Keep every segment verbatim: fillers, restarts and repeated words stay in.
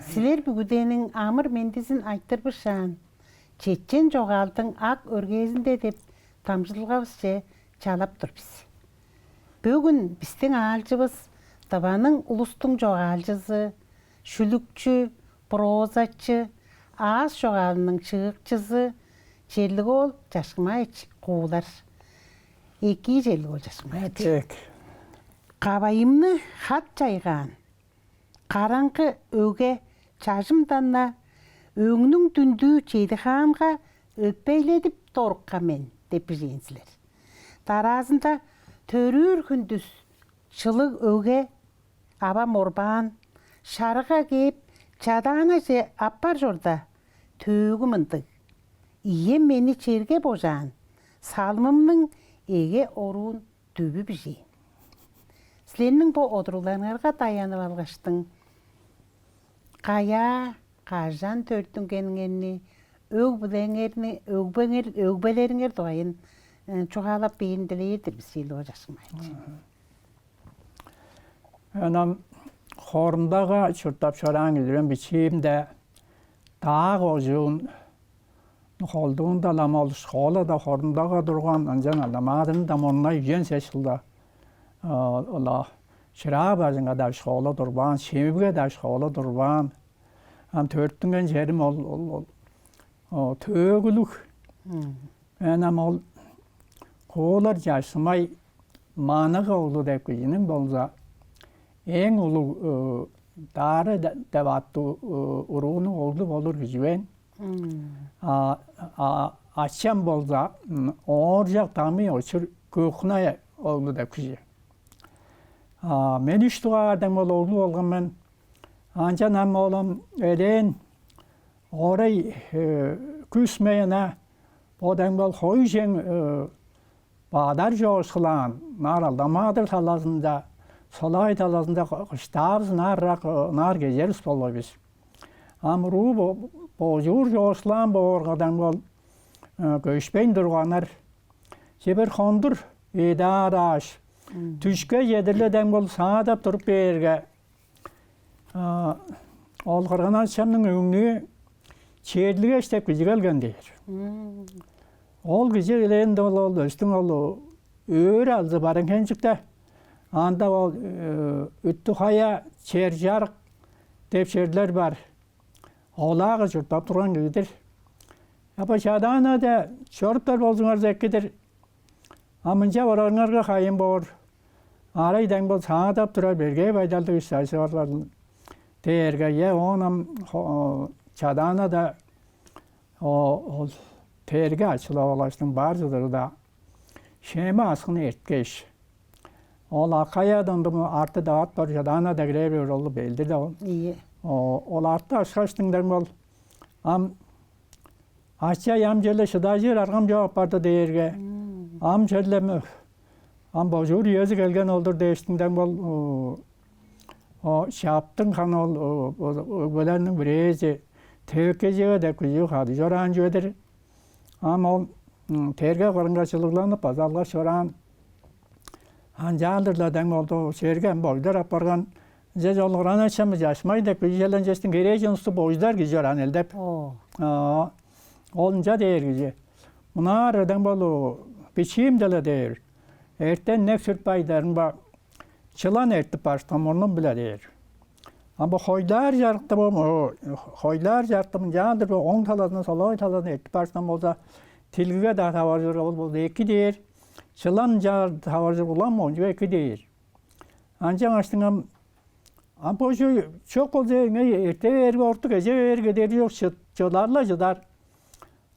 Силер бүгүдениң амыр-мендизин айтырбышаан, «Чечен чогаалдың ак өргээзинде» деп дамчыдылгавысче чалап тур бис. Бөгүн бистиң аалчывыс Тываның улустуң чогаалчызы, шүлүкчү, прозачы, аас чогаалының чыыкчызы Черлиг-оол Чашкымаевич Куулар. Экии, Черлиг-оол Чашкымаевич. Эк. Кавайымны хат чайгаан, караңгы өге чажымдан-на өңнүң дүндүү чеди хаанга өпейледип доруккан мен деп бижээн силер. Дараазында төрүүр хүндүс чылыг өге авам орбаан, шарыга кээп, Чадаанаже аппар чорда, төөгү мындыг: «Ием мени черге божаан, салымымның эге оруун дүвү бижээн». Силерниң бо одуругларыңарга даянып алгаштың, каяа, кажан төрүттүнгениңерни, өг-бүлеңерни, өгбеңер, өгбелериңер дугайын э, чугаалап бээрин дилээр-дир бис, Черлиг-оол Чашкымаевич. Ынам Хорум-Дагга чурттап чораан кижи мен. Бичиимде Даа кожуун холдуунда-ла ам ол школа-даа Хорум-Дагга турган, ынчан ам Алдан-Маадырны-даа мурнунай үжен сес чылда, а, ол-ла Шыраа бажыңга-даа школа турбаан, Шемиге-даа школа турбаан. Ам төрүттүнген черим ол, ол, ол, о, төөгүлүг. Мен ам ол Куулар Чашкымай Манык оглу деп кижиниң болза, эң улуг, э, Даары де-, деп аттыг, э, уруунуң оглу болур кижи мен. А, а, ачам болза, м, Ооржак Дамый Очур Көк-Хунай оглу деп кижи. А, мен үш дугаарда ол оглу болган мен. Ынчан ам оолум элээн орай, э, күс мейена бо дем бол хой-чең, э, бадар чоокшулаан, ынаар Алдан-Маадыр талазында, Солагай талазында ко-, кыштаавыс ынаар ырак, ынаар кезер улус болгай бис. Ам уруу бо-, божуур чоокшулаан боорга дем бол, э, көшпейн турганнар. Че бир хондур эъди аарааш, дүшке чедир-ле дем бол саадап туруп бээрге, а, ол кырган-ачамның өңнүү Черлигеш деп кижи келген дээр. Ол кижи келээнде ол, ол өстүң ол өөр алзы Барыын-Хемчикте. Анда ол, э, Үттүг-Хая, Чер-Чарык деп черлер бар. Олаа-ла чурттап турган кижи-дир. А бо Чадаанада чоруптар болзуңарза эки-дир. А мынча орарыңарга хайын боор. Арай дем бол саадап турар бергээ байдалдыг ишти ажыгларларын дээрге, е, оон ам хо-, Чадаанада о-, ол дээрге ачылап алгаштың бар чыдыры-даа Шеми аскын эрткеш, ол Акаядан дым арты дават бар Чадаанада кире бээр ол белдир-даа ол. Ийе. О, ол арты ашкаштың дем бол ам Ачай, ам черле шыдажыр аргам чок апарды дээрге, ам черле ам божуур үези келген ол-дур дээштиңден бол, о, чаптың ханы ол, о, өгбелерниң бирээзи Тевеккежеге деп кижи кады чораан чүве-дир. Ам ол, м, терге кырынга чылыгланып база алгаш чораан. Ынчаалдыр-ла дең болду, черге ам бойдар апарган. Ынча чолугуран ачам Чашмай деп кижи челенчештиң херээжен улусту бойдар кижи чораан элдеп. Оо. Аа, ол ынча дээр кижи. Мынаар дең болу бичиим-деле дээр. Эртен инек сүрт байдарын ба чылан эртип барышкан мурнум-биле дээр. А бо хойлаар чарыкты бо, хойлаар чарыкты мынчаалдыр бо оң талазынан, солой талазынан эртип барышкан болза, тилгиге-даа таваржыр ол болза эки дээр. Чылан чаар таваржыр улам ончуга эки дээр. Ынчангаштың ам, ам бо чүү чок болза, эңей эрте бээрге, ортук эже бээрге дери чок, чыдар-ла чыдар.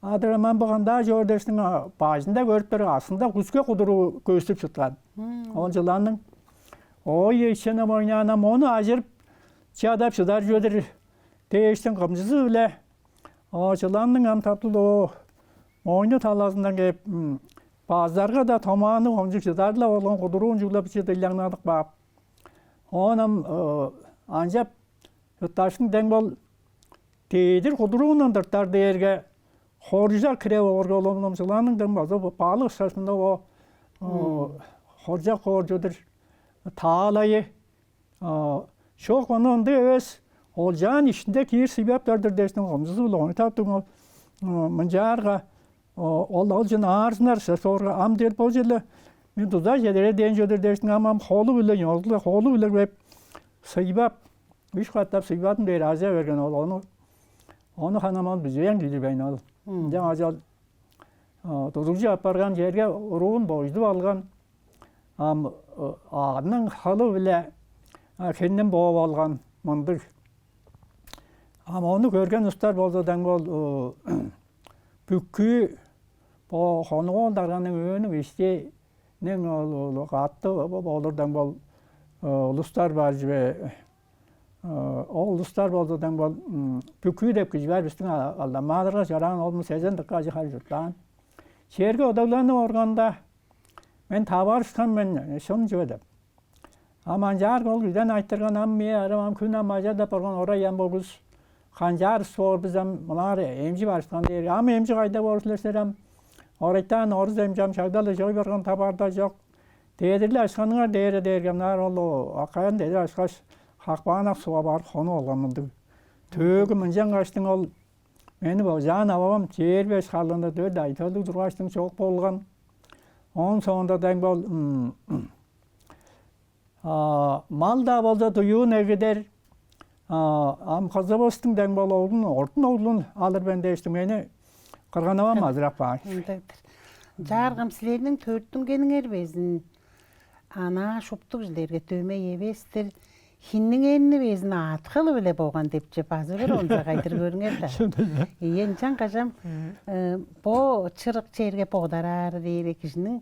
Адыр ам бо кандаа чоор дээштиң, бажында көрүп тур, астында күске кудуруу көстүп чыткан. Ол чыланның. Ой, ишченем ойнаанам, ону ажырып чадап чыдар чүве-дир дээштиң кымчызы-биле. О, чыланның ам таптыл о, мойну талазындан кээп, базарга-даа томааны хомчуп чыдар-ла болган кудуруун чуглап биче дылаңнадып каап. Оон ам анчап чуртташтың дең бол дедир кудуруундан тыртар дээрге, хоржак кире боорга, ол омномчулааның дең база балык шашында о, хоржак коор чүве-дир таалайы. Чок, ону ындыг эвес, Олчаан иштинде киир сыйбаптар-дыр дээштиң, комчузу-биле ону таптыг ол. Мынчаарга ол ол чын аарзынар соорга, ам дээр бо черле мен дуза чедере дээн чүве-дир дээштиң, ам ам холу-биле ёзулуг, холу-биле кээп сыйбап, үш катап сыйбадым дээр ажа берген ол ону. Ону ханам ол бижээн кижи-дир бейн ол. Ынчан ажал тудугжу апарган черге уруун бождуп алган. Ам аның хылы-биле хинним бооп алган мындыг. Ам ону көрген устар болза, даңгы ол бүккүү бо хонук ол дарганың өөнүң ишти нең ол катты болурдан бол улустар бар чүве. Ол улустар болза, даңгы ол бүккүү деп кижи бар бистиң алдамаадырга чораан, ол сезен дыкка ажы хар чурттаан. Черге одагланып органда мен таварышкан мен шын чүве деп. Ам анчаарга ол кижиден айтырган: «Ам мээ арам, ам хүн ам ажа-даа барган орай ам бо кыс канчаар боор бис ам, мынаар эмчи барышкан» дээр. «Ам эмчи кайда боор силер силер ам? Орайтаан орус эмчи ам шагда-ла чой барган табаарда чок. Дедир-ле ашканыңар дээре» дээрге, мынаар ол акаян дедир ашкаш, хакпаанак суга барып хонуп алган мындыг. Төөгү мынчан каштың ол мени божаан ававам чээр беш харлыында дөрт айталыг тургаштың чок болган. Оон соонда дайм бол мал-даа болза дуюун эгидер, ам кызывыстың дайм бол оглун, ортун оглун алыр мен дээштиң, мени кырган-авам азырап каан. Ындыг-дыр. Чааргам, силерниң төрүттүнгениңер безин анаа шуптуг чүлерге дөмей эвес-тир. Хинниңерни безин ааткылы-биле болган депче базы бир онза кайдыр көрүңер да. Ийе, ынчан кажам бо чырык черге бодараары дээре кижиниң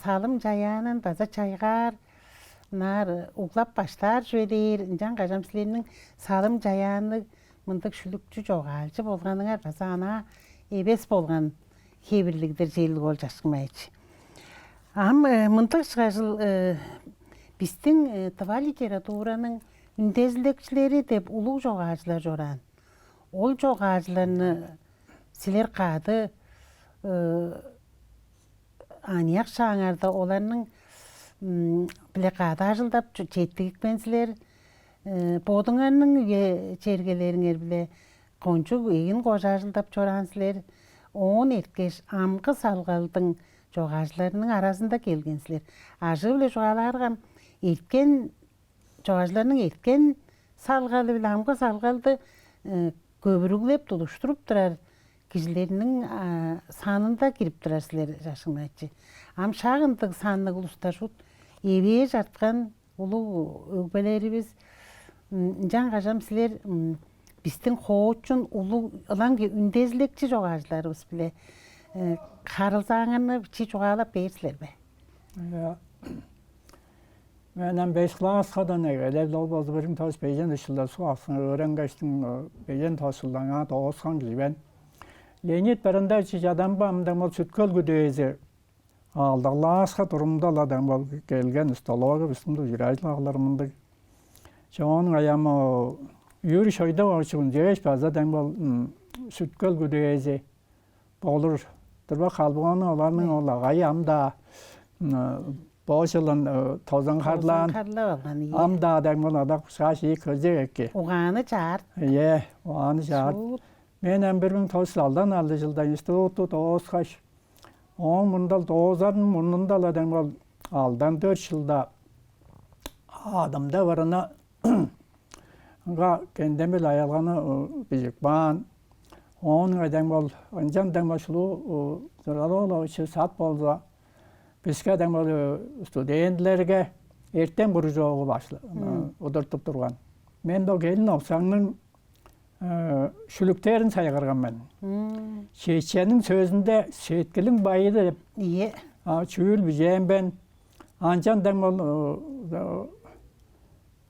салым чаяанын база чайгаар, ынаар углап баштаар чүве дээр. Ынчан кажам силерниң салым чаяанныг мындыг шүлүкчү чогаалчы болганыңар база анаа эвес болган хевирлиг-дир, черлиг ол, Чашкын Майчы. Ам мындыг ышкажыл, бистиң тыва литератураның үндезилекчилери деп улуг чогаалчылар чораан. Ол чогаалчыларны силер кады аныяк шааңарда оларның биле кады ажылдап четтигипкен силер. Бодуңарның үе чергелериңер-биле кончуг эгин кожа ажылдап чораан силер. Оон эрткеш, амгы салгалдың чогаалчыларының аразында келген силер. Ажыы-биле чугаалаарга, эрткен чогаалчыларның эрткен салгалы-биле амгы салгалды көвүрүглеп тудуштуруп турар кижилерниң санында кирип турар силер, Чашкын Майчы. Ам шак ындыг санныг улустар шуут эвээш арткан улуг өгбелеривис. Ынчан кажам силер бистиң хоочун улуг ылаңгыя үндезилекчи чогаалчыларывыс-биле харылзааңарны бичии чугаалап бээр силер бе? Э, Мен ам беш класскадан эгелеп, ол болза бир муң тос бежен үш чылда суг аксынга өөренгештиң, бежен тос чылда аңаа дооскан кижи мен. Леонид Барандайчы Чадамба ам дем ол Сүт-Хөл күдээзи алды класска турумда-ла дем ол келген, столовка бистиң ужуражыл аглар мындыг. Чоон каяам Юрий Шойдович Кунчевич база дем ол Сүт-Хөл күдээзи болур. Дырбак халбыганы оларның ол агайы ам-даа бо чылын тозан харлаан. Тозан харлап алган, ийе. Ам-даа дем ол адак бышкаш ийи көзек эки. Угааны чаар. Ийе, угааны чаар. Шуут. Мен ам бир муң тос чүс алдан алды чылда институтту дооскаш, ооң мурнунда, доозарының мурнунда-ла дем ол алдан дөрт чылда адымда барына га кендемил аялганы бижип каан. Оон кайдам бол ынчан дем шулуу Зураловичи сат болза, биске дем бол студентилерге эртем кружогу башла удуртуп турган. Мен бо келин овсаңның шүлүктерин сайгарган мен. Чечениң сөзүнде сеткилиң байыды деп Ийе. Чүүл бижээн мен. Анчан дем ол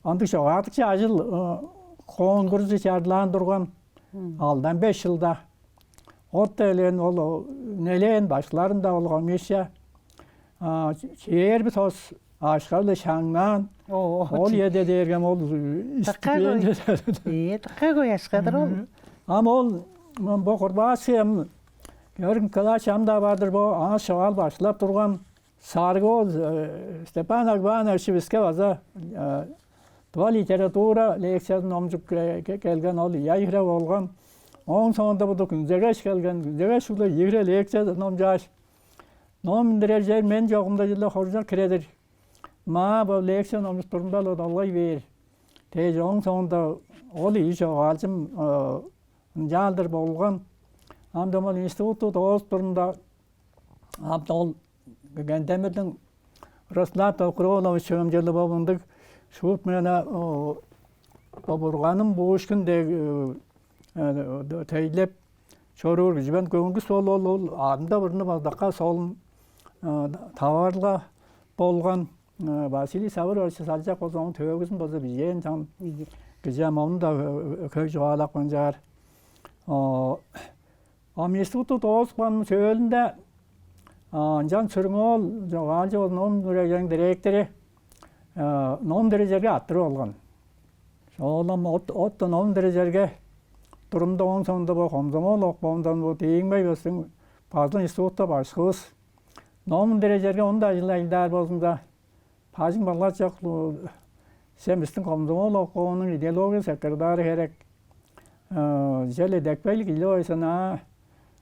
ындыг чогаадыкчы ажыл конкурсу чарлаан турган алдан беш чылда. От элээн ол үнелээн башкыларында ол комиссия чээрби тос ашка-биле шаңнаан. Ол ийеде дээргем ол Дыка көй. Стипендия. Ээ, дыка көй ашкадыр ол. Ам ол бо Курбаасыям Георгий Николаевич ам-даа бар-дыр, бо аас чогаал башкылап турган Саргол Степан Агбаанович биске база Тыва литература лекциязын номчуп келген ол ийи хире болган. Ооң соонда бо Күнзегеш келген. Күнзегеш улу ийи хире лекция номчааш, ном үндүрер чер мен чогумда чүгле хоржок хире-дир. Маа бо лекция номчуп турумда-ла долгай бээр дээш, ооң соонда ол ийи чогаалчым ынчалдыр болган. Ам дем ол институтту доозуп турумда, ам ол Кендемирниң Ростислав Токур-оолович чөмчеле бо мындыг шуут мени бо бурганым буушкун дег тейлеп чоруур кижи мен. Көңгүс ол ол ол адында бурну база дыка солун таварылга болган. Василий Савырович Салчак болза, ооң төөгүзүн база бижээн чан кижи, ам ону-даа хөй чугаалап канчаар. Ам институтту доозупкан сөөлүнде ынчан Сүрүң-оол чогаалчы ол ном үндүрер чериниң директору ном үндүрер черге арттырып алган. Шоолам отта ном үндүрер черге турумда, ооң соонда бо комсомол обкомундан бо Дээңмей бистиң база институтта башкывыс ном үндүрер черге ону-даа ажылдаар болзумза, бажың балгат чок, сен бистиң комсомол обкомунуң идеология секретары херек, черле идепкейлиг кижи-ле боор сен аа,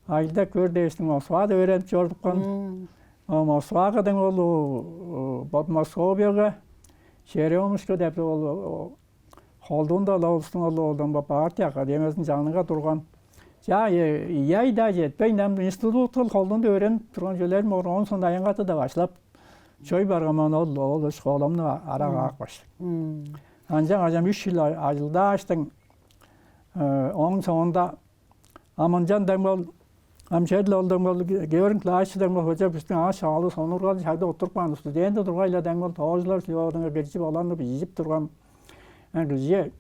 ажылдап көр дээштиң, Москвада өөренип чорудупкан. Москвага дең ол Подмосковьега, Черемушка деп ол холдуунда-ла улустуң ол оолдан бо партия академиязының чанынга турган. Чаа, ийи ай-даа четпейн, ам институтка холдуунда өөренип турган чүвелерим оор, оон соонда аянгаты-даа баштап чоруй барган мен ол ол школамны ара каапкаш. Ынчангаш ам үш чыл ажылдааштың, ооң соонда ам ынчан дең бол, ам черле ол дең бол Георгий Николаевич дең бол, хожа бистиң аъш-чаалывыс, сонуургал шагда оттуруп каан студент тургай-ла дең бол, тоожулар филиалынга киржип, оларны бижип турган кижи.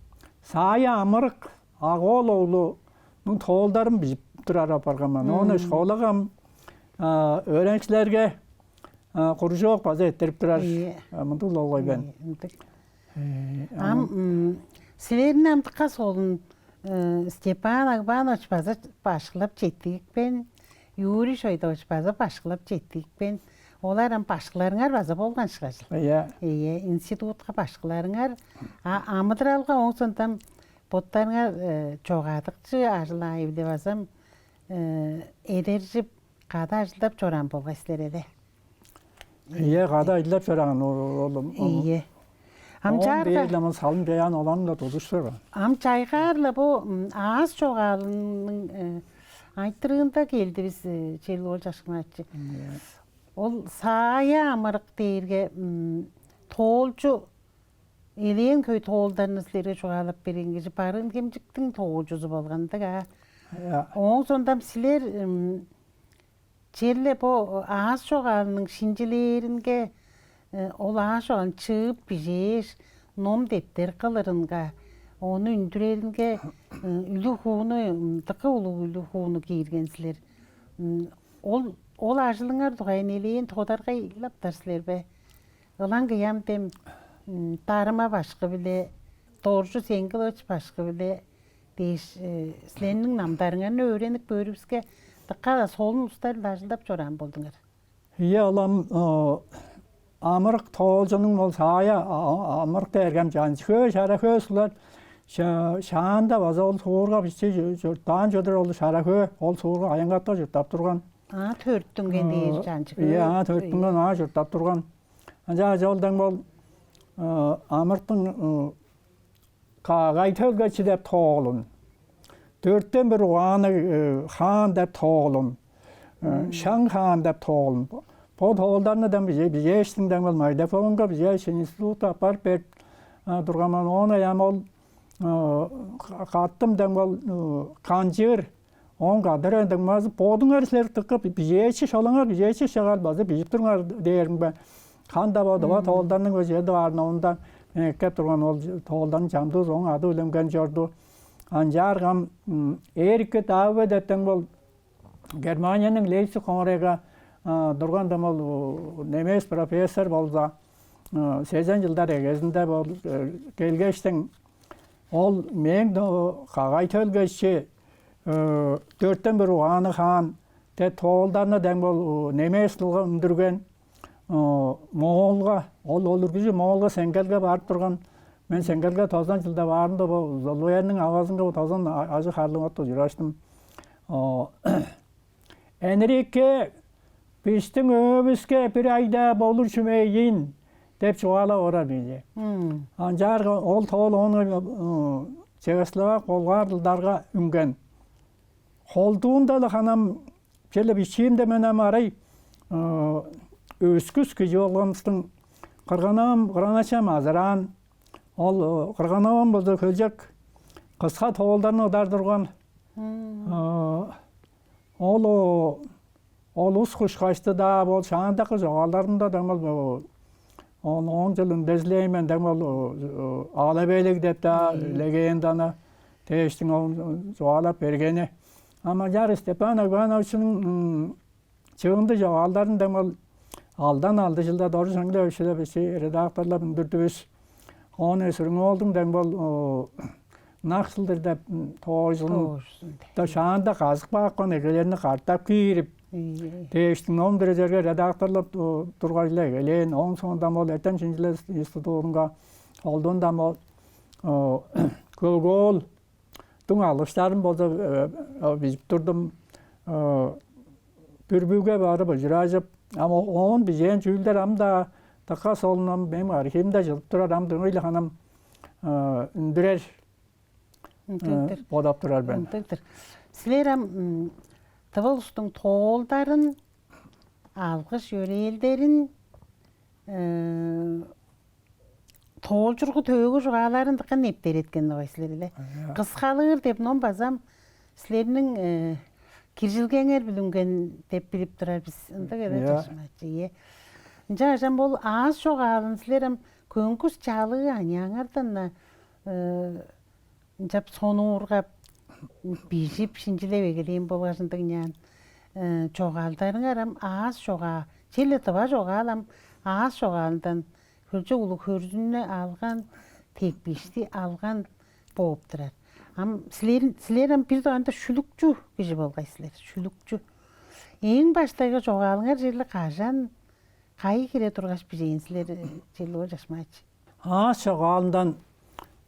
Саая Амырык Ак-оол оглунуң тоолдарын бижип турар апарган мен. Ону школага ам өөреникчилерге кружок база эрттирип турар. Мындыг-ла болгай бен. Ам силерниң амдыкка солун Степан Агбаанович база башкылап четтигипкен, Юрий Шойдович база башкылап четтигипкен. Олар ам башкыларыңар база болган ышкажыл. Ийе. Ийе, институтка башкыларыңар. А амыдыралга ооң соонда ам боттарыңар чогаадыкчы ажыл-агый-биле база ам эдержип, кады ажылдап чораан болгай силер але. Ийе, кады ажылдап чораан ол. Ийе. Ам чаарга бээр-ле ам салым-чаяан оларны-ла тудуштур. Ам чайгаар-ла бо аас чогаалының айтырыында келдивис, Черлиг-оол Чашкынмаевич. Ол Саая Амырык дээрге тоолчу, элээн хөй тоолдарны силерге чугаалап берген кижи Барыын-Хемчиктиң тоолчузу болган-дыр аа. Ооң соонда ам силер черле бо аас чогаалының шинчилээринге, ол аас чогаалын чыып бижээш, ном-дептер кылырынга, ону үндүреринге үлүг-хууну, дыка улуг үлүг-хууну киирген силер. Ол ол ажылыңар дугайын элээн тодаргайлаптар силер бе? Ылаңгыя ам дем Дарыма башкы-биле, Доржу Сеңгилович башкы-биле дээш, силерниң намдарыңарны өөренип көөрүвүске, дыка-ла солун улустар-биле ажылдап чораан болдуңар. Ийе, ол ам Амырык тоолчунуң ол Саая Амырык дээрге ам чанчы-хөө, шара-хөө сулар. Шаанда база ол суурга бичии чурттаан чыдыр, ол шара-хөө, ол суурга аянгатка чурттап турган. Аа, төрүттүнген дээр чанчы-хөө. Ийе, аа, төрүттүнген, аа, чурттап турган. Ынчангаш ол дең бол Амырыктың Кагай төлгечи деп тоолун, дөртен бир угаанныг хаан деп тоолун, шаң хаан деп тоолун. Бо тоолдарны дем бижээштиң дең бол магнитофонга бижээш, институтка аппарып берип турган мен. Оон ам ол каттым дең бол канчыыр, оон кадыр эндигмазы бодуңар силер дыка бижээчи, шолаңар бижээчи шагаар база бижип туруңар дээримге, канда бодува тоолдарның өзү эди баарынавында эккеп турган ол тоолдарның чамдыызы ооң ады үлемген чорду. Ынчаарга ам Эрикке Дааве дептен бол Германияның Лейпциг хоорайга турган дем ол немец профессор болза, сезен чылдар эгезинде бол келгештиң, ол мээң кагай төлгечи дөртен бир угааны хаан деп тоолдарны дең бол немец дылга үндүрген, Моолга, ол ол үргүлчү Моолга Сеңгелге барып турган, Мен Сеңгелге тозан чылда баарымда, бо Золбоянның авазынга бо тозан ажыг харлыг оту чураштым. О, Энрике, бистиң өөбүске бир ай-даа болур чүве ийин деп чугаалап орар ийин. Ынчаарга ол тоол оон чехословак, болгар дылдарга үнген. Колдуунда-ла ханам черле бичиимде мен ам арай өскүс кижи болган устуң, кырган-авам, кырган-ачам азыраан. Ол кырган-авам болза хөлчок кыска тоолдарны ыдар турган. Ол улус кушкашты-даа, ол шаандагы чогаалдарында даңмал, ол он чыл үндезилээн мен даңмал, Ала-Белиг деп-даа легенданы дээштиң ол чугаалап бергени. Ам ынчаар Степан Агбаановичиниң чыынды чогаалдарын даңмал алдан алды чылда Доржу Сеңгилевичиле бис редакторлап үндүрдүвүс. Оон Сүрүң-оолдуң даңмал «Ынак чыл-дыр» деп тоожузун, тоожузун да шаанда казып каапкан эгелерни катап киирип, дээштиң ном-дыр эдерге редакторлап тургаш-ла эгелээн. Ооң соонда ол эртем-шинчилел институтунга, колдуунда ол Көк-оол дуң алыштарын болза бижип турдум. Бүрбүге барып ужуражып, ам оон бижээн чүүлдер ам-даа дыка солун, ам мээң архивимде чыдып турар, ам дыңый-ла ханам үндүрер бодап турар мен. Ындыг-дыр. Силер ам тыва улустуң тоолдарын, алгыш-йөрээлдерин, тоолчургу төөгү чугааларын дыка нептереткен болгай силер-ле. «Кыскалыыр» деп ном база ам силерниң киржилгеңер билинген деп билип турар бис. Ындыг эвес, Чашмаачы, ийе. Ынчангаш ам ол аас чогаалын силер ам көңгүс чалыы аныяаңардан-на ынчап сонуургап, бижип, шинчилеп эгелээн болгаш ындыг ыйнаан. Чогаалдарыңар ам аас чогаа, черле тыва чогаал ам аас чогаалындан хөлчок улуг хөрзүннү алган, тепкишти алган бооп турар. Ам силер, силер ам бир дугаарында шүлүкчү кижи болгай силер, шүлүкчү. Эң баштайгы чогаалыңар черле кажан, кайы хире тургаш бижээн силер, черле ол, Чашмаачы? Аас чогаалындан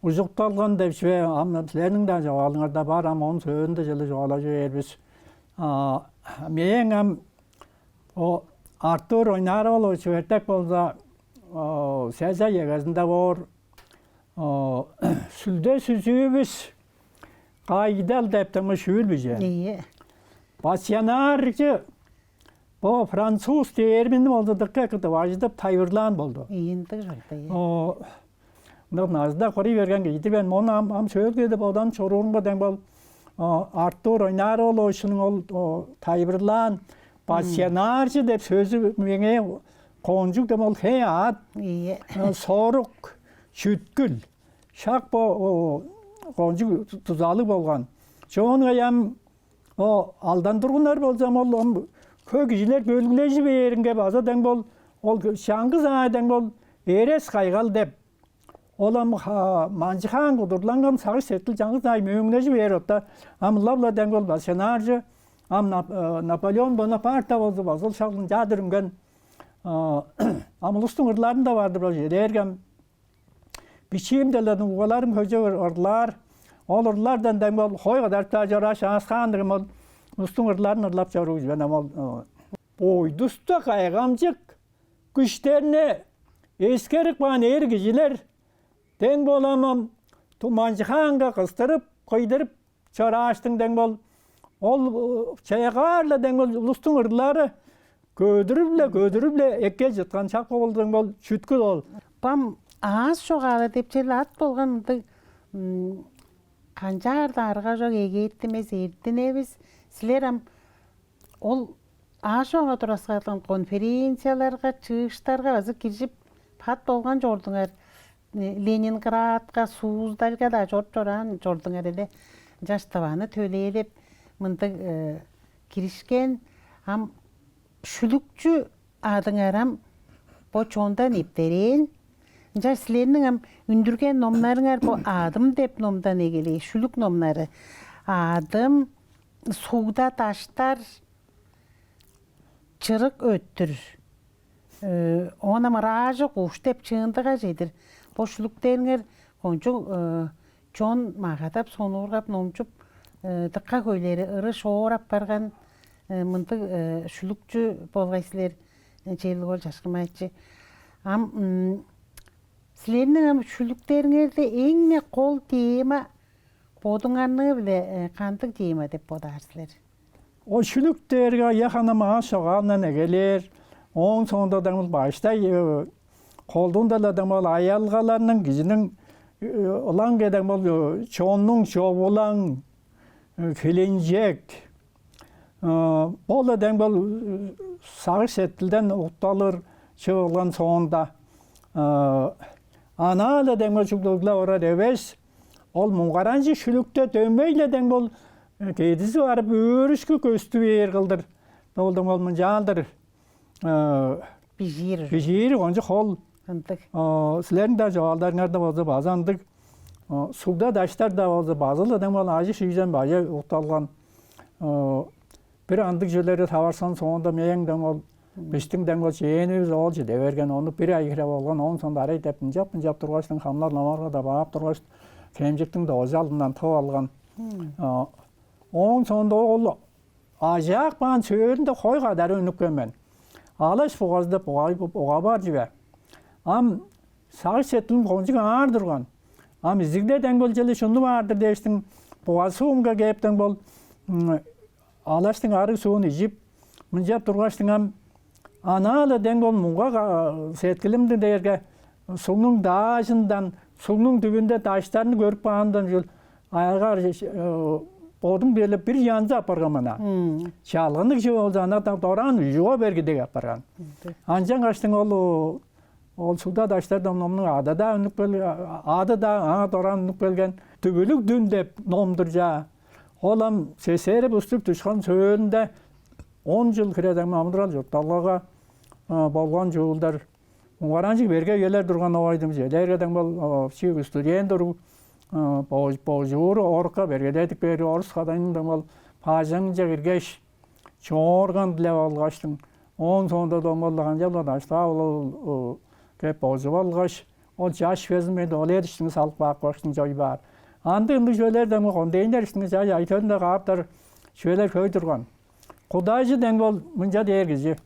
ужукталган деп чүве ам силерниң-даа чогаалыңарда бар, ам оон сөөлүнде черле чугаалажы бээр бис. Мээң ам о Артур Ойнар-оолович Чүвертек болза, Сеза эгезинде боор, «Сүлде-сүзүүвүс кайдал» деп дыңмыш чүүл бижээн. Ийе. Пассионарчы бо француз термини болза дыка эки тыважыдып тайылбырлаан болду. Ийе, ындыг чорду, ийе. О, ындыг назыда курай берген кижи-дир мен. Мону ам, ам сөөлгү-даа бодан чоруурумга даңмал Артур Ойнар-ооловичиниң ол тайылбырлаан «пассионарчы» деп сөзү меңээ кончуг дем ол хей-аът, ийе, сорук, чүткүл. Шак бо кончуг дузалыг болган. Чоон каяам, о, алдан тургуннар болза ам, ол ам хөй кижилер бөлгүлежи бээринге база даңмал, ол чаңгыс аай даңмал «Эрес-кайгал» деп, ол ам манчы-хаан кудурланган сагыш-сеткил чаңгыс аай мөөңнежи бээр отта. Ам ылап-ла даңмал «пассионарчы», ам Наполеон Бонапарт-даа болза база ол шак ынчаар-дыр үнген. Ам улустуң ырларында бар-дыр ол, чедээрге ам бичиимде-ле угбаларым хөй чүве ырлаар. Ол ырлардан даңмал хой кадарып-даа чорааш, чаңгыс хаандыгым ол улустуң ырларын ырлап чоруур мен ам ол. Бойдуста кайгамчык күштерни эскерип каан эр кижилер даңмал ам, ам туманчы хаанга кыстырып, кыйдырып чорааштың даңмал, ол чаягаар-ла даңмал улустуң ырлары көдүрүп-ле, көдүрүп-ле эккел чыткан шак болдуң ол, чүткүл ол. Бо ам аас чогаалы деп черле ат болган мындыг, канчаар-даа арга чок, эгээртинмес эртиневис. Силер ам ол аас чогаа тураскаалдыг конференцияларга, чыыштарга база киржип, бат болган чордуңар. Ленинградка, Суздальга-даа чоруп чораан чордуңар эле. Ынчаш Тываны төлээлеп, мындыг киришкен. Ам шүлүкчү адыңар ам бо чондан нептерээн. Ынчаш силерниң ам үндүрген номнарыңар бо «Адым» деп номдан эгелээш, шүлүк номнары: «Адым», «Сугда даштар», «Чырык өттүр», оон ам «Ыраажы куш» деп чыындыга чедир. Бо шүлүктериңер Кончуг чон магадап, сонуургап, номчуп, дыка хөйлери ыры шоор апарган мындыг шүлүкчү болгай силер, Черлиг-оол Чашкынмаевич. Ам силерниң ам шүлүктериңерде эң-не кол тема бодуңарныы-биле кандыг тема деп бодаар силер? Ол шүлүк дээрге аяк-хана маас чогаалындан эгелээр. Ооң соонда даңгыл баштай колдуунда-ла даңгыл аялгаларның, кижиниң ылаңгыя даңгыл чоннуң човулаң, хилинчек, ол-ла даңгыл сагыш-сеткилден укталыр чыылган соонда, анаа-ла даңгыл чуглуглап орар эвес, ол муңгаранчыг шүлүкте дөмей-ле даңгыл кедизи барып, өөрүшкү көстү бээр кылдыр. Ол даңгыл мынчаалдыр бижиир. Бижиир кончуг хол. Ындыг. Силерниң-даа чогаалдарыңарда болза база ындыг. Сугда даштар-даа болза база-ла даңгыл ажы-шиижен бажы укталган. Бир ындыг чүвелерди таварышкан соонда мээң даңгыл, бистиң даңгыл чээнивис ол чиде берген, ону бир ай хире болган, ооң соонда арай деп ынчап-ынчап тургаштың, хамнар номарга-даа баап тургаш, Хемчиктиң доозу алдындан тып алган. Ооң соонда ол ажаак баан сөөлүнде хой кадар үнүпкен мен. Алаш бугазы деп уга, уга бар чүве. Ам сагыш-сеткилим кончуг аар турган. Ам изигде даңгыл чүве-ле чүнү баар-дыр дээштиң, бугазы суунга кээп даңгыл алаштың арыг суун ижип, мынчап тургаштың ам анаа-ла даңгыл муңгак сеткилимден дээрге сугнуң даажындан, сугнуң дүвүнде даштарны көрүп каандан чүл аягар бодуң биле бир янзы апарган мына. Чалгынныг чүве болза, ана дораан үжүгө берги дег апарган. Ынчангаштың ол ол сугда даштардан номнуң ады-даа үнүп кел, ады-даа аңаа дораан үнүп келген. «Дүвүлүг дүн» деп ном-дур чаа. Ол ам СССР буступ дүшкен сөөлүнде он чыл хире даңгыл амыдырал-чуртталгага болган чүүлдер. Муңгаранчыг берге үелер турган овайдым че. Дээрге даңгыл чүү студент уруг божуур орукка бергедедип бээр, орус кадайның даңгыл бажыңынче киргеш, чоорган дилеп алгаштың, ооң соонда даңгыл канчап-ла даштаа ол кеп божуп алгаш, ол чаш безин мен ол эриштиң салып каапкаштың чой баар. Андыг ындыг чүвелер даңгыл контейнер иштинге чай айтырында кааптар чүвелер хөй турган. Кудажы даңгыл мынча дээр кижи.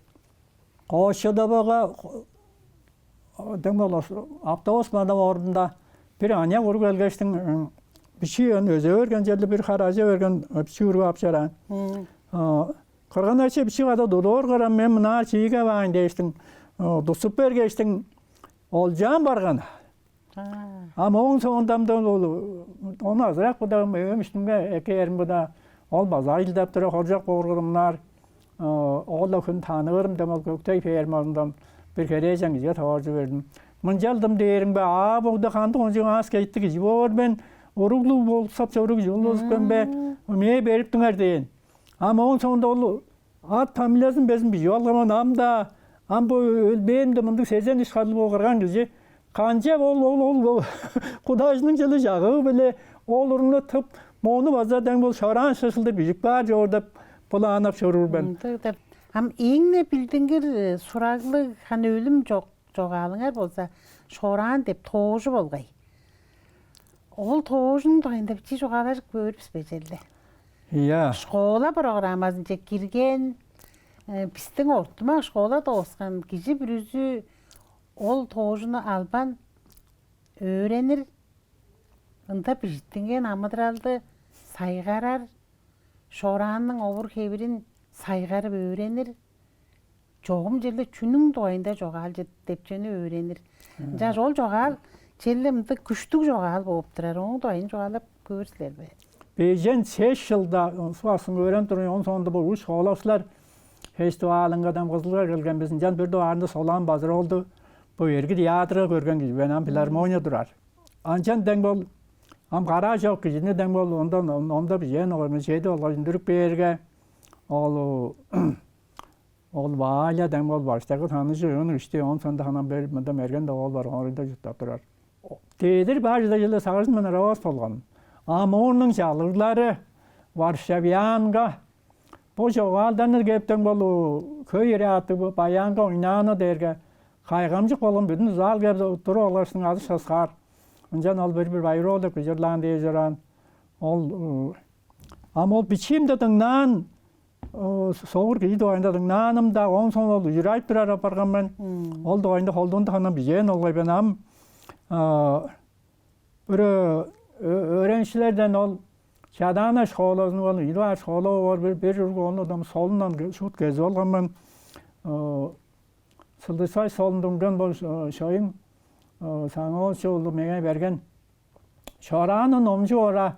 Кошчодобога даңгыл автобус мадам ордунда бир аныяк уруг келгештиң, бичии ын өзө берген черле бир хар ажа берген бичии уруг ап чораан. Кырган-ача, бичии када тудуп оргар, ам мен мынаар чииге баайн дээштиң, тутсуп бергештиң, олчаан барган. Ам ооң соонда ам ол ону азырак быдагым өөм иштимге эккээрим быда, ол база ажылдап тура хоржок бооргурумнаар. Ол-ла хүн таныырым дем ол Көктөй фермазындан бир херээжен кижиге тооржу бердим. Мынчалдым дээримге, аа, богда кандыг ончуг аас кейтти кижи боор мен, уруглуг болуксап чоруу кижи болузупкен бе, мээ бериптиңер дээн. Ам ооң соонда ол ат фамилиязын безин бижип алган мен, ам-даа, ам бо өлбээримде мындыг сезен үш харлыг бо кырган кижи канчап ол, ол, ол, ол кудажының чылы чагыы-биле ол уругну тып, мону база даңгыл шораан шышылдыр бижип каар чоор деп былааннап чоруур мен. Ындыг деп. Ам эң-не билдингир сураглыг ханы өлүм чок чогаалыңар болза «Шораан» деп тоожу болгай. Ол тоожунуң дугайында бичии чугаалажып көөр бис бе черле? Ийе. Школа программазынче кирген, бистиң ортумак школа дооскан кижи бүрүзү ол тоожуну албан өөренир, ында бижиттинген амыдыралды сайгарар, шораанның овур-хевирин сайгарып өөренир, чогум черле чүнүң дугайында чогаал чыт деп чүвени өөренир. Ынчангаш ол чогаал черле мындыг күштүг чогаал болуп турар. Ооң дугайын чугаалап көөр силер бе? Бежен сес чылда сугасың өөренип турган, оон соонда бо үш хоолакчылар фестивалынга дам Кызылга келген бис. Ынчан бир дугаарында Солаан Базыр-оолду бо эрги театрга көрген кижи мен, ам филармония турар. Ынчан дең бол ам караа чок кижини дең бол ондан омда бижээн оҕорун чеди болгаш үндүрүп бээрге, ол ол Валя дең бол баштайгы таныжы ыын ишти, оон соонда ханам бер мында мерген да ол бар оңорунда чурттап турар. Дедир бажыда жылы сагыжын мен равас болган. А моонуң чалыглары Варшавянга бо чогаалдарны кептен болу хөй эре аттыг баянга ойнааны дээрге кайгамчык болган бүдүн зал кеп туруп алгаштың азы шаскаар. Ынчан ол бир-бир байыр ол деп кыжырлаан дээш чораан. Ол ам ол бичиимде дыңнаан, согур кижи дугайында дыңнаанымда, оон соң ол ужурайып турар апарган мен. Ол дугайында холдуунда ханам бижээн олгай бен ам. Бир өөреникчилерден ол Чадаана школазының, ол ийи дугаар школа боор, бир бир уруг ону солундан шуут кезип алган мен. Сылдысай солундан бо шоюң саңоолчу улу меңээ берген. Чорааны номчуп ора,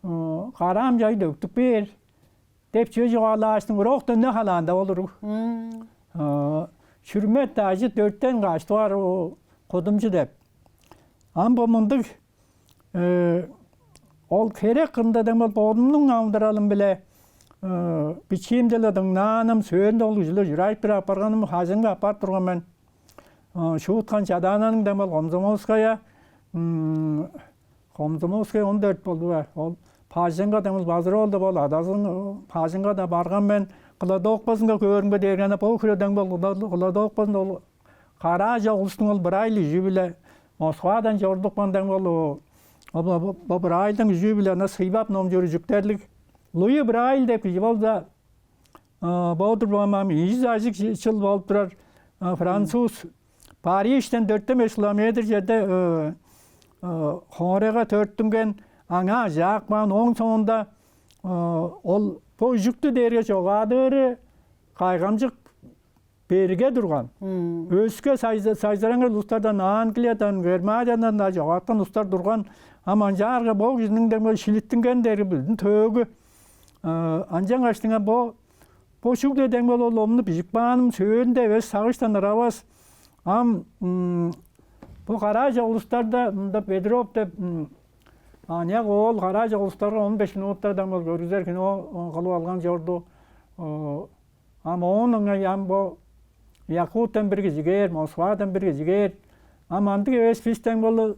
караам чай дөктүп бээр деп чүве чугаалааштың, урок дөне халаанда болуруг. Чүрмет дажы дөрттен каш дугаар кудумчу деп. Ам бо мындыг ол херек кырында дең бол бодумнуң амыдыралым-биле бичиимде-ле дыңнааным, сөөлүнде ол үжүле чурайып бир апарганым, хажыңга аппаар турган мен. Шууткан чадаананың дең бол Комсомольская, Комсомольская он дөрт болду бе? Ол Пажыңга дең бол базыр ол деп ол адазын Пажыңга да барган мен. Кладовказынга көөрүмге дээргени бо хире дең бол кладовказында ол караа чок улустуң ол Брайль үжүү-биле Москвадан чорудупкан дең бол бо Брайльдың үжүү-биле ына сыйбап номчуур үжүктерлиг Луи Брайль деп кижи болза, бо-дур бо ам ийи чажыг чыл болуп турар. Француз Парижтен дөртен беш километр черде хоорайга төрүттүнген, аңаа ажаап каан. Ооң соонда ол бо үжүктү дээрге чогаадыыры кайгамчык берге турган. Өске сайзыраңгай улустардан, Англиядан, Германиядан-даа чогааткан улустар турган. Ам ынчаарга бо кижиниң дең бол шилиттинген дээрге билдин төөгү. Ынчангаш дыңа бо бо чүгле дең бол ол номну бижип кааным сөөлүнде эвес, сагыштан ыравас. Ам бо караа чок улустарда мында Бедров деп аныяк оол караа чок улустарга он беш минутта дең бол көргүзер кино кылып алган чорду. Ам оон ыңай ам бо Якуттан бир кижи кээр, Москвадан бир кижи кээр. Ам андыг эвес, бистен болу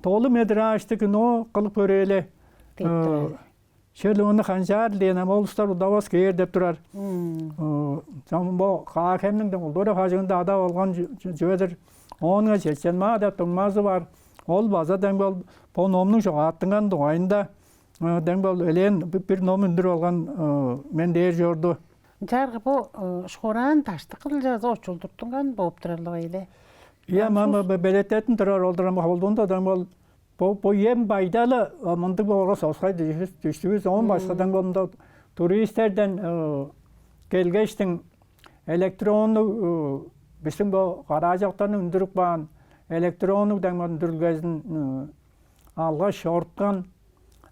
долу метражтыг кино кылып көрээле. Шел ону канчаар дээни ам ол улустар удавас кээр деп турар. Чон бо Каа-Хемниң дең улдура бажыңында ада болган чүве-дир. Оонга чечен маа деп дуңмазы бар. Ол база дең бол бо номнуң чогааттынган дугайында дең бол элээн бир ном үндүр болган мен дээр чорду. Ынчаарга бо шугураан даштыкы дылче база очулдуртунган болуп турар-ла байле. Ийе, мама белететин турар олдурам холдуунда дең бол бо бо эм байдалы мындыг боорга соксай дүштүвүс. Оон башка дең бол мында туристерден келгештиң электроннуг бистиң бо караажактарны үндүрүп каан электроннуг дең бол үндүрүлгезин алгаш чоруткан.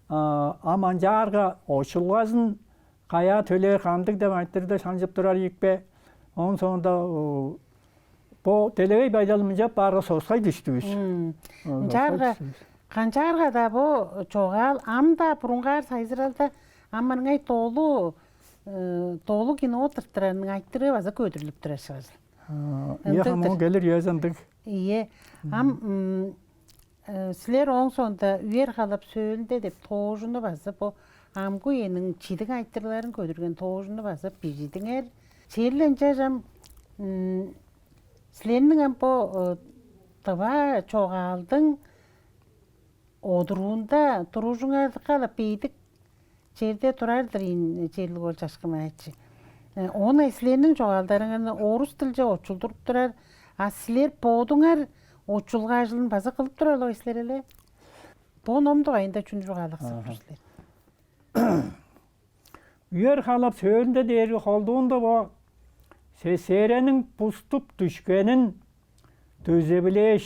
Ам ынчаарга очулгазын каяа төлээр, кандыг деп айтырда шанчып турар ийикпе? Оон соонда бо делегей байдалы мынчап баарга соксай дүштүвүс. Ынчаарга канчаарга-даа бо чогаал ам-даа бурунгаар сайзыралда ам ыңай долу долу кино тырттырарының айтырыы база көдүрлүп турар шыгажыл. Ийе, хамон келир үези ындыг. Ийе. Ам силер ооң соонда үер халап сөөлүнде деп тоожуну база бо амгы үениң чидиг айтырларын көдүрген тоожуну база бижидиңер. Черле ынчажам силерниң ам бо тыва чогаалдың одуруунда туружуңарга-ла бедик черде турар-дыр ийин, черлиг ол чашкын аайчы. Оон силерниң чогаалдарыңарны орус дылче очулдуруп турар, а силер бодуңар очулгаажылын база кылып турар ол силер эле. Бо ном дугайында чүнү чугаалаксап тур силер? Үер халап сөөлүнде дээрге холдуунда бо Сесерениң буступ дүшкенин дөзевилээш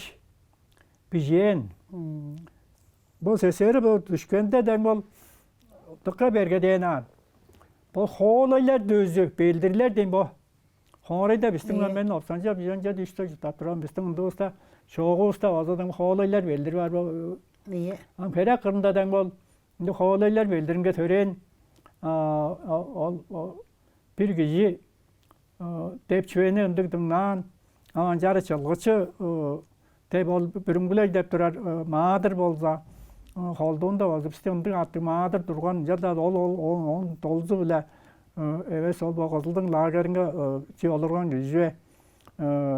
бижээн. Бо Сесери бо дүшкенде дең бол дыка бергедээн аан. Бо хоолайлар дөзү белдирлер дейм бо. Хоорайда бистиң мен опсанча биженче дүштө чурттап турам. Бистиң ындывыста чоогувуста база дең хоолайлар белдир бар бо. Ийе. Ам херек кырында дең бол ынды хоолайлар белдиринге төрээн ол бир кижи деп чүвени ындыг дыңнаан. Ам ынчаары чылгычы деп ол бүрүңгүлей деп турар маадыр болза, холдуунда болза бисте ындыг аттыг маадыр турган ынчалдаа ол ол он долзу-биле эвес ол бо кызылдың лагеринге чип олурган кижи чүве.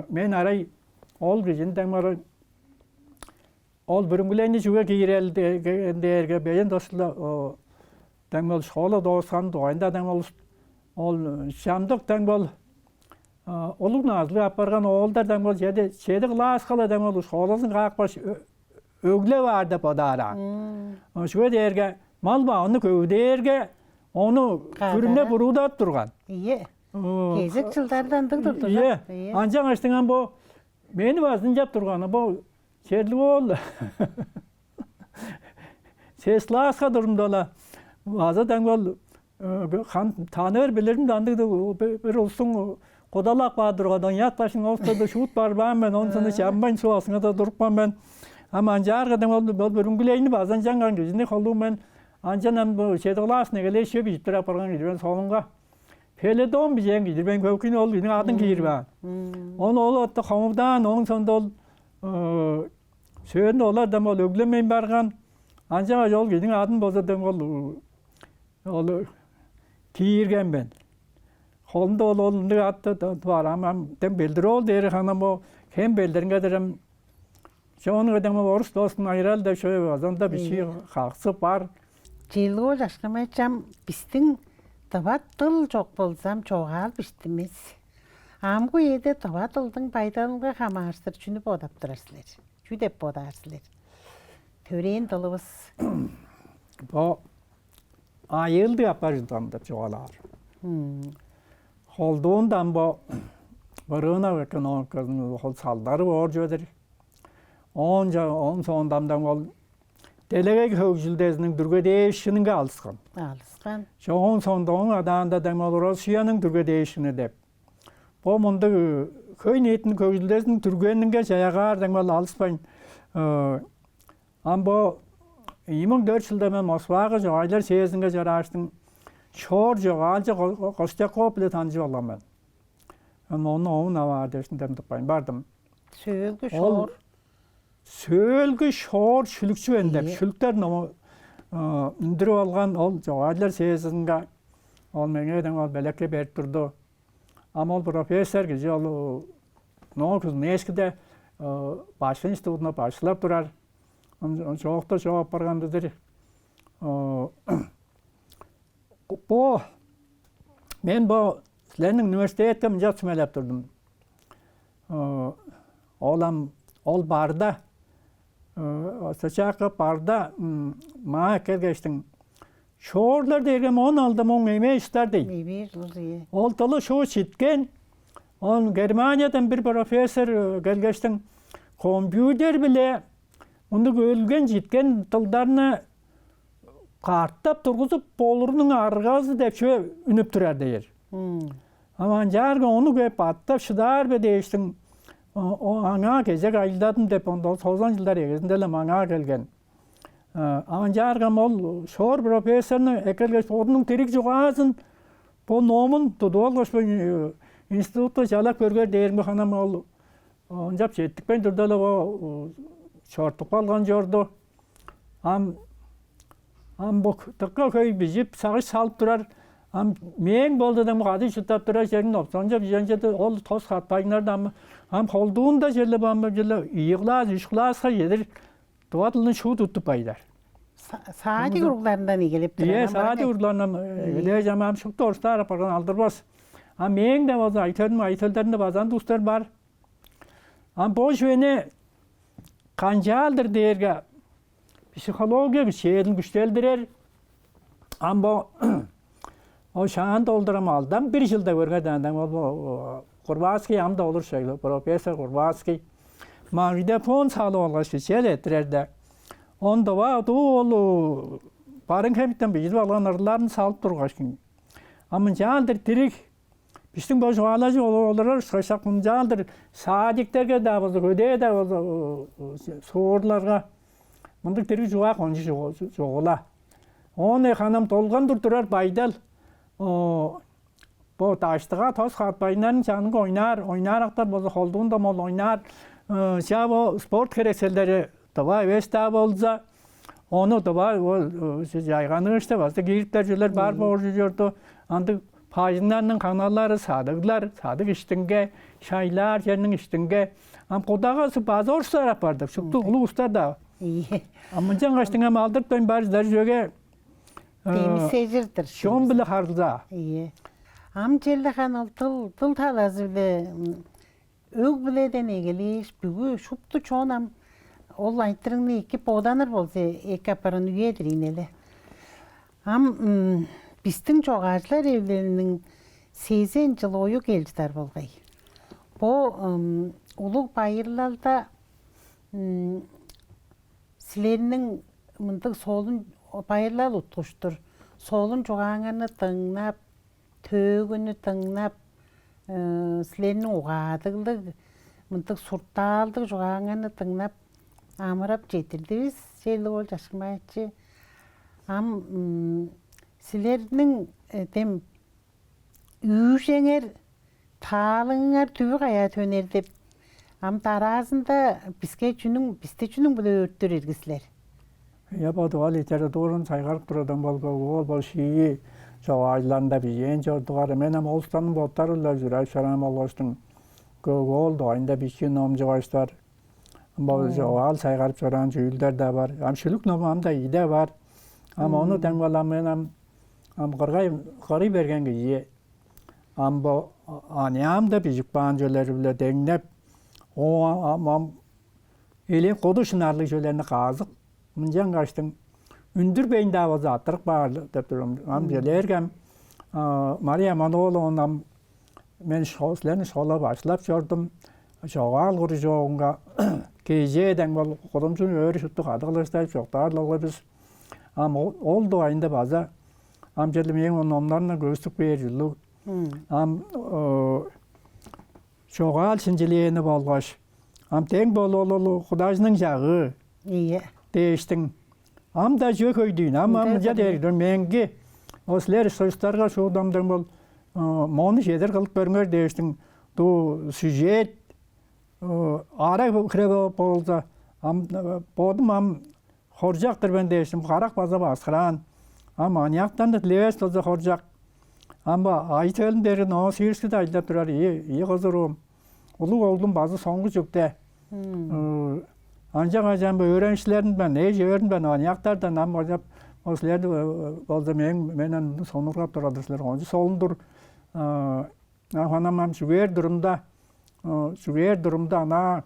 Мен арай ол кижини даңмары Ол бүрүңгүлейни чүге киирел дээрге, бежен тостула дем ол школа дооскан дугайында дем ол ол чамдык дем ол улуг назылыг апарган оолдар дем ол чеди чеди класска-ла дем ол школазын каапкаш өглеп аар деп бодаар аан. Чүге дээрге мал бааны көвүдээрге ону күрүне буруудап турган. Ийе. Кезек чылдарда ындыг турду. Ийе. Анчангаш дыңан бо мени базынчап турганы бо черлиг ол. Сес класска турумда-ла база дем ол хан таныыр билирим да андыг бир улустуң кудалап каар турган ыяат башын оостарда шуут барбаан мен, оон соонда чамбайн суг астынга-даа турупкан мен. Ам анчаарга дем ол ол бүрүңгүлейни база ынчанган кижини холуун мен анчан ам бо чеди класс негелээшче бижиттир апарган кижи мен соонунга Пеледон бижээн кижи мен көкүн ол кижиниң адын киирип аан. Ону ол отта хомудаан, ооң соонда ол сөөрүнде олар дем ол өглемейн барган. Анчангаш ол кижиниң адын болза дем ол ол киирген мен. Холунда ол ол ындыг атты туар ам ам дем белдир ол дээри ханам о хем белдиринге дирем. Чоон кедем ол орус достун айырал деп шөй озонда бичии хаксы бар. Чилгоо жашкамайчам бистиң дыват дыл чок болзам чогаал биштимис. Амгы үеде дыват дылдың байдалынга хамаарыштыр чүнү бодап турар силер? Чүү деп бодаар силер? Төрээн дылывыс. Бо айыылдыг апаар ужундуган деп чугаалаар. Холдуундан бо рынок экономиказының ол салдары боор чүве-дир. Оон оон соондан ол делегей хөгжүлдезиниң дүргедээшининге алыскан. Алыскан. Оон соонда оң адаанда дем ол Россияның дүргедээшини деп. Бо мындыг хөй ниитин хөгжүлдезин дүргенинге чаягаар дем ол алыспайн ам бо ийи муң дөрт чылда мен Москвага чогайлар сээзинге чорааштың шоор чогаалчы Костяков биле таныжып алган мен. Ам ону оон аваар дээшин дем тыппайн бардым. Сөөлгү шоор. Сөөлгү шоор шүлүкчү мен деп шүлүктер ному үндүрүп алган ол чогаалчылар сээзинге ол меңээ дем ол белекке берип турду. Ам ол профессор кижи ол ноо Кузьминецкийде башкы институтунда башкылап турар. Чоокта чогап барган-дыр. Бо мен бо силерниң университетке мынча сүмелеп турдум. Ол ам ол барда сочакка барда маа эккелгештиң шоорлар дээрге он алды муң эмээ устар дейт. Ол дылы шоо читкен. Он Германиядан бир профессор келгештиң компьютер биле мындыг өлген читкен дылдарны каартап тургузуп болурунуң аргазы деп чүве үнүп турар дээр. Ам анчаарга ону көөп баттап шыдаар бе дээштиң аңаа кезек айылдадым деп онда тозан жылдар эгезинде-ле маңаа келген. Ам анчааргам ол шоор профессорну эккелгеш бодунуң дириг чугаазын бо номун тудуп алгаш бо институтта чалап көргөр дээримге ханам ол ынчап четтикпейн турда-ла бо чортуп калган чорду. Ам ам бо дыка хөй бижип сагыш салып турар. Ам мээң болду дең кады чурттап турар черин опсончо биженчеди ол тос катпайнарда ам ам холдуунда черле бамбы черле ийи класс үч класска чедир дувадылын шуу туттуп байдар. Садик уругларындан эгелеп турар. Ие, садик уругларынан эгелээш ам ам шупту орустаар апарган алдырбас. А мээң да болза айтырым айтылдарында базан дустар бар. Ам бо чүвени канчаалдыр дээрге психология бишээлин күштелдирер. Ам бо ол шаан долдурам алдан бир жылда көргөден ол Курбацкий ам да олур шегле профессор Курбацкий магнитофон салып алгаш чел этирерде. Он дова дуу ол барын хемиттен бижирип алган ырларын салып тургаш. Ам ынчаалдыр дириг Биштиң бо чугаалажып олурар ышкаш мынчаалдыр садиктерге-даа болза, көдээ-даа болза, суурларга мындыг дириг чугаа кончу чугула. Оон ханам долгандыр турар байдал бо даштыга тос катпайыннарын чанынга ойнаар, ойнаарактар болза холдуунда мол ойнаар. Чаа бо спорт херекселдери дыва эвес-даа болза, ону дыва ол жайганыышта база киириптер чүлер бар боор чорду. Андыг бажыңнарның каналлары садыглар, садыг иштинге, шайлаар черниң иштинге. Ам кудагазы база орустар апарды. Шупту улуг устар да Ийе. А мынчан каштың ам алдыртпайн бар чыдар чүвеге, э, демисежир-дир. Чон-биле харылзаа. Ийе. Ам черле хан ол дыл, дыл талазы-биле, м, өг-бүледен эгелээш, бүгү шупту чон ам ол айтырыгны эки боданыр болза, эки апарган үе-дир ийин але. Ам, м, бистиң чогаалчылар эвилелиниң сезен чыл ою кел чыдар болгай. Бо, м, улуг байырлалда, м, силерниң мындыг солун, байырлал уткуштур, солун чугааңарны дыңнап, төөгүнү дыңнап, э, силерниң угаадыглыг, мындыг суртаалдыг чугааңарны дыңнап, амырап четтирдивис, черле ол чашкынмаачы. Ам, м, силерниң, э, дем үүжеңер, таалыңыңар дүвү каяа төнер деп, ам дараазында биске чүнүң, бисти чүнүң-биле өөрттүр ирги силер? Я, бо дуга литератураны сайгарып турардан бол, бо, бо, бо шии чогаалчыларында бижээн чордугаар. Мен ам ол улустарның боттары-ла ужуражып чораан болгаштың, Көк-оол дугайында бичии ном чугаштар. Бо чогаал сайгарып чораан чүүлдер-даа бар. Ам шүлүк ному ам-даа ийи-даа бар. Ам ону даңгыла мен ам, ам кыргай, кырый берген кижи. Ам бо аныяамда бижип каан чүвелери-биле деңнеп, о, ам, ам элээн куду шынарлыг чүвелерни каазып, мынчан каштың үндүрбейн-даа болза, арттырып каар деп тур мен. Ам чүлээрге ам, а, Мария Аман-ооловна ам, мен шо-, силерниң школа башкылап чордум, чогаал кружогунга кежээ даңгыла кудумчуну өрү шупту кады кылаштажып чоктаар-ла болгай бис. Ам о-, ол дугайында база ам черле мээң ол номнарымдан көстүп кээр ужурлуг. Ам, э, чогаал шинчилээни болгаш, ам дең бол ол, ол кудажының чагыы дээштиң. Ам-даа чүве хөй дүүн. Ам, ам мынча дээр, меңги, ол силер союзтарга шуудамдан бол, э, мону чедер кылып көрүңер дээштиң, дуу сюжет, э, ара хире бо-, болза, ам, э, бодум ам хоржок-тур мен дээштиң, карак база баксыраан. Ам аныяктарны дилевес болза хоржок. Ам бо ажы-төлүм дээрге Новосибирскиде ажылдап турар ийи, ийи кызы-руум. Улуг оглум база соңгу чүкте. Ынчангаш ам бо өөреникчилеримден, эш-өөрүмден, аныяктардан ам ойлап, ол силерни, э, болза мээң, менден сонуургап турар-дыр силер. Кончуг солун-дур. А, ханам ам чүгээр турумда, э, чүгээр турумда анаа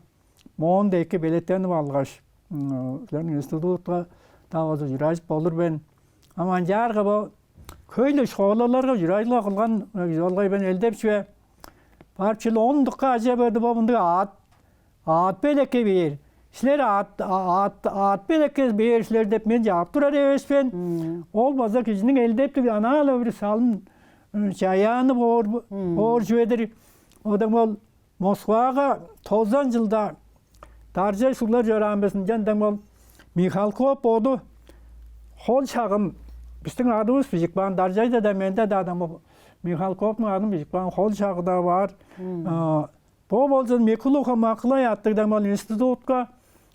моон-даа эки белеткенип алгаш, м, силерниң институтка-даа болза ужуражып болур мен. Ам ынчаарга бо хөй-ле школаларга ужуражылга кылган, э, кижи болгай мен, элдеп чүве. Барып чүл ондукка ажа берди, бо мындыг аът, аът белекке бээр. Силер аът, а-, аът, аът белекке бээр силер деп мен чаап турар эвес мен. Ол база кижиниң элдептиг анаа-ла бир салым, м, чаяаны боор, боор чүве-дир. Одаң бол Москвага тозан чылда даржай суглар чораан безин, ынчан дең бол Михалков боду хол шагым, бистиң адывыс бижип каан, даржайда-даа, менде-даа дең бол Михалковтуң адын бижип каан хол шагы-даа бар. А, бо болзун Микулуха Макылай аттыг дең бол институтка,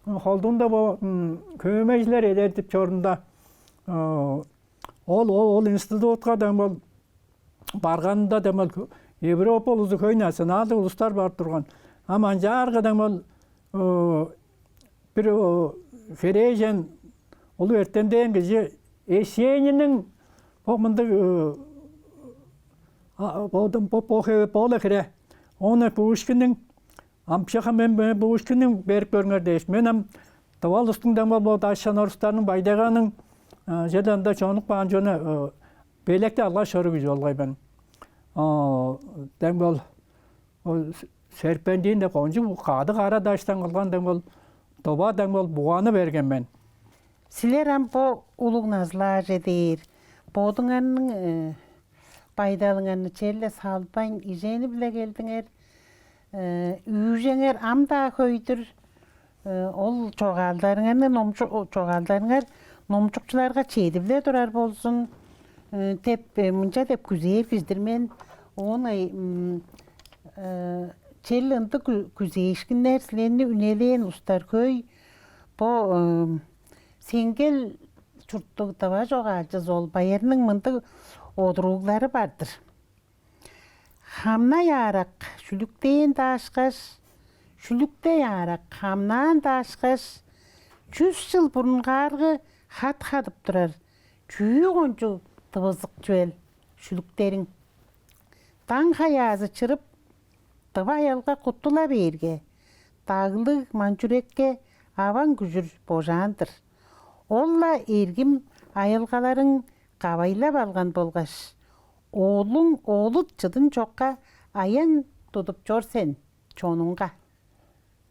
холдуунда бо, м, хөөмейжилер эдертип чорунда, а, ол, ол, ол институтка дең бол барганында, демек, Европа улузу, хөй националдыг улустар барып турган. Ам ынчаарга демек, э, бир, э, херээжен, улуг эртемден кижи Есениниң бо мындыг, э, а, бо, бо, бо хеве, бо-ла хире. Оон Пушкинниң Ам чаха мен, мен Пушкинни берип көрүңер дээш, мен ам тыва улустуң, дең бол, бо даш чон орустарның, Бай-Тайганың, а, черле ында чонуп каан чону, э, белекти алгаш чоруур кижи болгай мен. А, дең бол, ол с-, серпентин деп кончуг кады кара даштан кылган, дең бол, тыва, дең бол, буганы берген мен. Силер ам бо улуг назылаар чедир, бодуңарның, э, байдалыңарны черле салбайн, ижээни-биле келдиңер. Э, үүжеңер ам-даа хөй-дүр. Э, ол чогаалдарыңарны номчу-, о, чогаалдарыңар номчукчуларга чедип-ле турар болзун, э, деп, э, мынча деп күзээр кижи-дир мен. Оон ай, м, э, черле ындыг кү-, күзээшкиннер, силерни үнелээн улустар хөй. Бо, э, Сеңгел чурттуг тыва чогаалчы Золбаярның мындыг одуруглары бар-дыр: «Хамнай аарак шүлүктээн даашкаш, шүлүктей аарак хамнаан даашкаш, чүс чыл бурунгаар хат хадып турар чүү кончуг тывызык чүвел шүлүктериң. Даң хаяазы чырып, тыва аялга куттула бээрге, даглыг Манчүрекке аваң күжүр божаан-дыр. Ол-ла эргим аялгаларың кавайлап алган болгаш, оолуң оолут чыдын чокка аян тудуп чор сен чонуңга.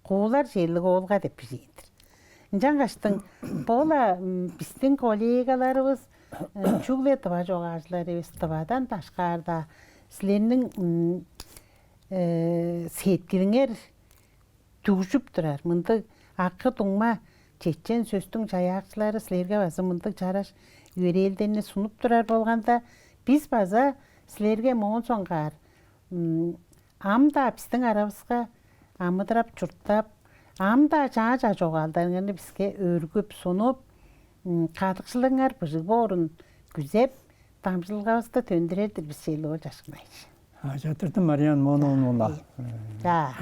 Куулар черлиг оолга деп бижээн-дир. Ынчангаштың бо-ла бистиң коллегаларывыс чүгле тыва чогаалчылар эвес, тывадан дашкаар-даа силерниң сеткилиңер дүгжүп турар. Мындыг акы-дуңма, чечен сөстүң чаяакчылары силерге база мындыг чараш йөрээлдерни сунуп турар болганда, бис база силерге моон соңгаар ам-даа бистиң аравыска амыдырап-чурттап, ам-даа чаа-чаа чогаалдарыңарны биске өргүп, сунуп, кадыкшылыңар быжыг боорун күзеп, дамчыдылгавысты төндүрер-дир бис, черле ол чашкынайчы. Чаттырдым, Мариан Мононовна. Да.